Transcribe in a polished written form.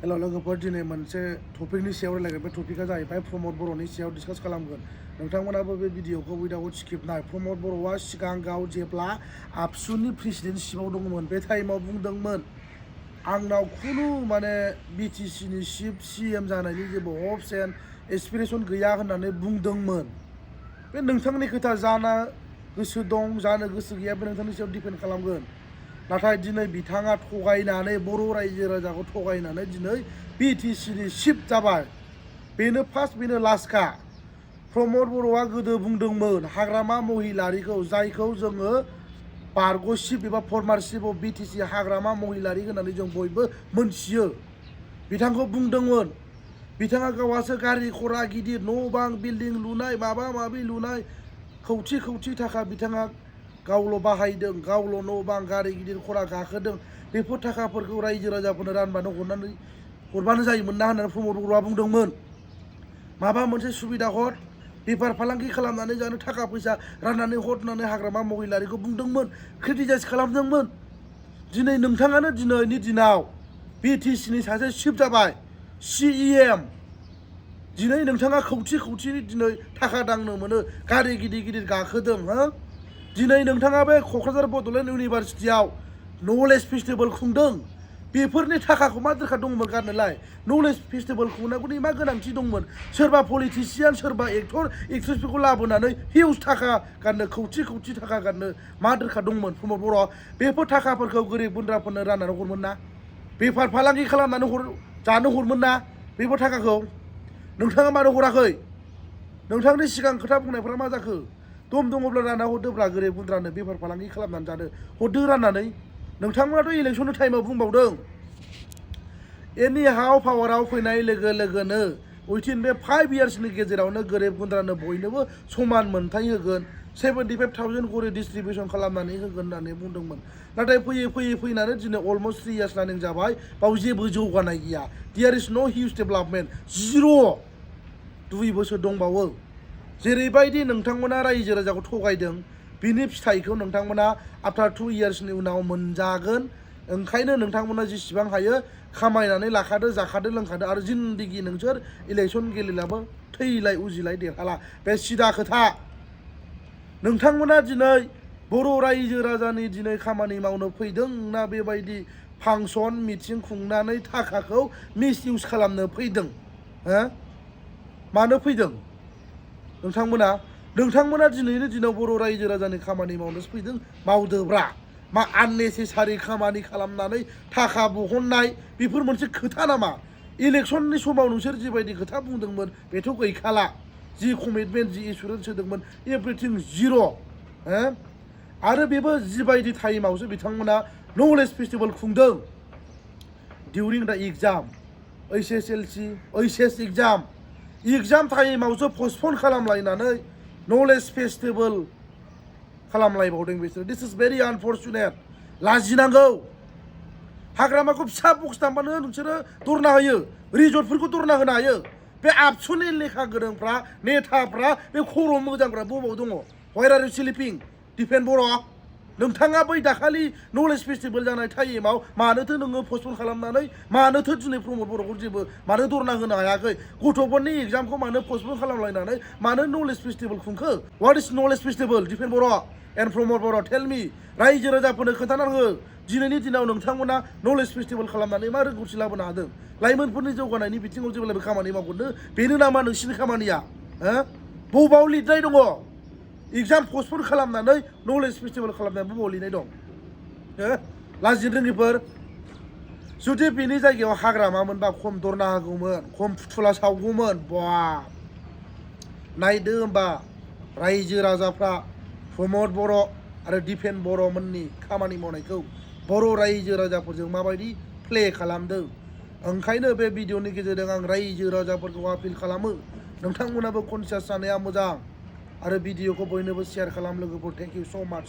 हेल' लोगोफोर दिनै मोनसे टपिकनि सायाव रायलायगोन बे टपिकआ जाहैबाय प्रमद बर'नि सायाव डिसकास खालामगोन नोंथांमोनाबो बे भिडिअखौ उइदाउट स्किप नाय प्रमद बर'आ सिगाङाव जेब्ला आबसुनि प्रेसिडेन्टशिपआव दंमोन बे टाइमाव बुंदोंमोन आंनाव खुनु माने बिटिसिनि चिफ सिएम जानायनि जेबो हप्स एन्ड एसपिरेसन गैया होननानै बुंदोंमोन बे नोंथांनि खोथा जानो गोसो दं जानो गोसो गैया बे नोंथांनि सायाव डिपेन्ड खालामगोन नाथाय दिनै बिथाङा थगायनानै बर' रायजो राजाखौ थगायनानै दिनै बिटिसिनि चिफ जाबाय बेनो फार्स्ट बेनो लास्टखा प्रमद बर'आ गोदो बुंदोंमोन हाग्रामा महिलारिखौ जायखौ जोङो बारग' चिफ एबा फर्मार चिफ अफ बिटिसि हाग्रामा महिलारि होननानै जों बयबो मोनथियो बिथांखौ बुंदोंमोन बिथाङा गावहासो गारि घरा गिदिर न' बां बिल्डिं लुनाय माबा माबि लुनाय खौथि थाखा बिथाङा गावल' बाहायदों गावल' न' बां गारि गिदिर घरा गाखोदों बेफोर थाखाफोरखौ रायजो राजाफोरनो हरबानो जायोमोन ना होननानै प्रमद बर'आ बुंदोंमोन माबा मोनसे सुबिदा हर बेफार फालांगि खालामनानै जानो थाखा फैसा राननानै हर होननानै हाग्रामा महिलारिखौ बुंदोंमोन क्रिटिसाइज खालामदोंमोन दिनै नोंथाङानो दिनैनि दिनाव बिटिसिनि सासे चिफ जाबाय सिएम दिनै नोंथाङा खौथि दिनै थाखा दांनो मोनो गारि गिदिर गाखोदों हो दिनै नोंथाङा बे क'क्राझार बड'लेण्ड इउनिभारसिटियाव नलेज फेस्टिभेल खुंदों बेफोरनि थाखाखौ मा दरखार दंमोन गारनोलाय नलेज फेस्टिभेल खुंनांगौनि मा गोनांथि दंमोन सोरबा पलिटिसियान सोरबा एक्टर एक्ट्रेसफोरखौ लाबोनानै हिउज थाखा गारनो खौथि थाखा गारनो मा दरखार दंमोन प्रमद बर' बेफोर थाखाफोरखौ गोरिब गुन्द्राफोरनो राननानै हरमोन ना बेफार फालांगि खालामनानै जानो हरमोन ना बेफोर थाखाखौ नोंथाङा मानो हराखै नोंथांनि सिगां खोथा बुंनायफ्रा मा जाखो दम दङब्ला रानना हरदोब्रा गोरिब गुन्द्रानो बेफार फालांगि खालामनानै जानो हरदो राननानै नोंथांमोनाथ' इलेक्सननि टाइमाव बुंबावदों एनि हाव पावाराव फैनाय लोगो लोगोनो उइथिन बे 5 इयार्सनि गेजेरावनो गोरिब गुन्द्रानो बयनोबो समान मोनथाय होगोन 75,000 गरि डिस्ट्रिबिउसन खालामनानै होगोन होननानै बुंदोंमोन नाथाय फैनानै दिनै अलमस्ट 3 इयार्स रानिं जाबाय बाव जेबो जौगानाय गैया देयार इज नो हिउज डेभेलपमेन्ट जिर' 2 बोसोर दंबावो जेरैबायदि नोंथांमोना रायजो राजाखौ थगायदों बिनि फिथाइखौ नोंथांमोना आफ्टार 2 इयार्सनि उनाव मोनजागोन ओंखायनो नोंथांमोना जेसेबां हायो खामायनानै लाखादो जाखादो लोंखादो आरो जिन्दगि नोंसोर इलेक्सन गेलेलाबो थैलाय उजिलाय देरहाला बे सिदा खोथा नोंथांमोना दिनै बर' रायजो राजानि दिनै खामानि मावनो फैदों ना बेबायदि फांसन मिटिं खुंनानै थाखाखौ मिस इउज खालामनो फैदों हो मानो फैदों नोंथांमोना दिनैनि दिनाव बर' रायजो राजानि खामानि मावनोसो फैदों मावदोब्रा मा आननेसेसारि खामानि खालामनानै थाखा बहननाय बेफोर मोनसे खोथा नामा इलेक्सननि समाव नोंसोर जिबायदि खोथा बुंदोंमोन बेथ' गैखाला जि कमिटमेन्ट जि एसुरेन्स होदोंमोन एभ्रिथिं जिर' आरो बेबो जिबायदि टाइमावसो बिथांमोना नलेज फेस्टिभेल खुंदों डिउरिं दा exam HS exam टाइमावसो पस्टपन खालामलायनानै knowledge festival खालामलायबावदों बिसोर दिस इज भेरि आनफर्चुनेट लाजिनांगौ हाग्रामाखौ फिसा बक्स दामबानो नोंसोरो दरना होयो रिजर्टफोरखौ दरना होनो हायो बे आबसुनि लेखा गोरोंफ्रा नेताफ्रा बे खर' मोजांफ्रा बबाव दङ व्हायर आर इउ स्लिपिं दिपेन बर' नोंथाङा बै दाखालि नलेज फेस्टिभेल जानाय टाइमाव मानोथो नोङो पस्टपन खालामनानै मानोथो दिनै प्रमद बर'खौ जेबो मानो दरना होनो हायाखै गथ'फोरनि एग्जामखौ मानो पस्टपन खालामलायनानै मानो नलेज फेस्टिभेल खुंखो what is knowledge festival Dipen Boro' and Pramod Boro' tell me रायजो राजाफोरनो खोन्थाना हो दिनैनि दिनाव नोंथांमोना नलेज फेस्टिभेल खालामनानै मा रोंगौथि लाबोनो हादों लाइमोनफोरनि जौगानायनि बिथिङाव जेब्लाबो खामानि मावगोन बेनो नामा नोंसिनि खामानिया बबाव लिरनाय दङ एग्जाम पस्टपन खालामनानै नलेज फेस्टिभेल खालामनानै बबाव लिरनाय दं लाजिनो रोङिफोर जुदि बेनि जायगायाव हाग्रामामोनबा खम दरना होगौमोन खम फुथुला सावगौमोन बा नायदो होमबा रायजो राजाफ्रा प्रमद बर' आरो दिपेन बर'मोननि खामानि मावनायखौ बर' रायजो राजाफोरजों माबायदि प्ले खालामदों ओंखायनो बे भिडिअनि गेजेरजों आं रायजो राजाफोरखौ आपिल खालामो नोंथांमोनाबो कनसियास जानाया मोजां आरो भिडिअखौ बयनोबो शेयार खालाम लोगोफोर थेंक इउ स' माच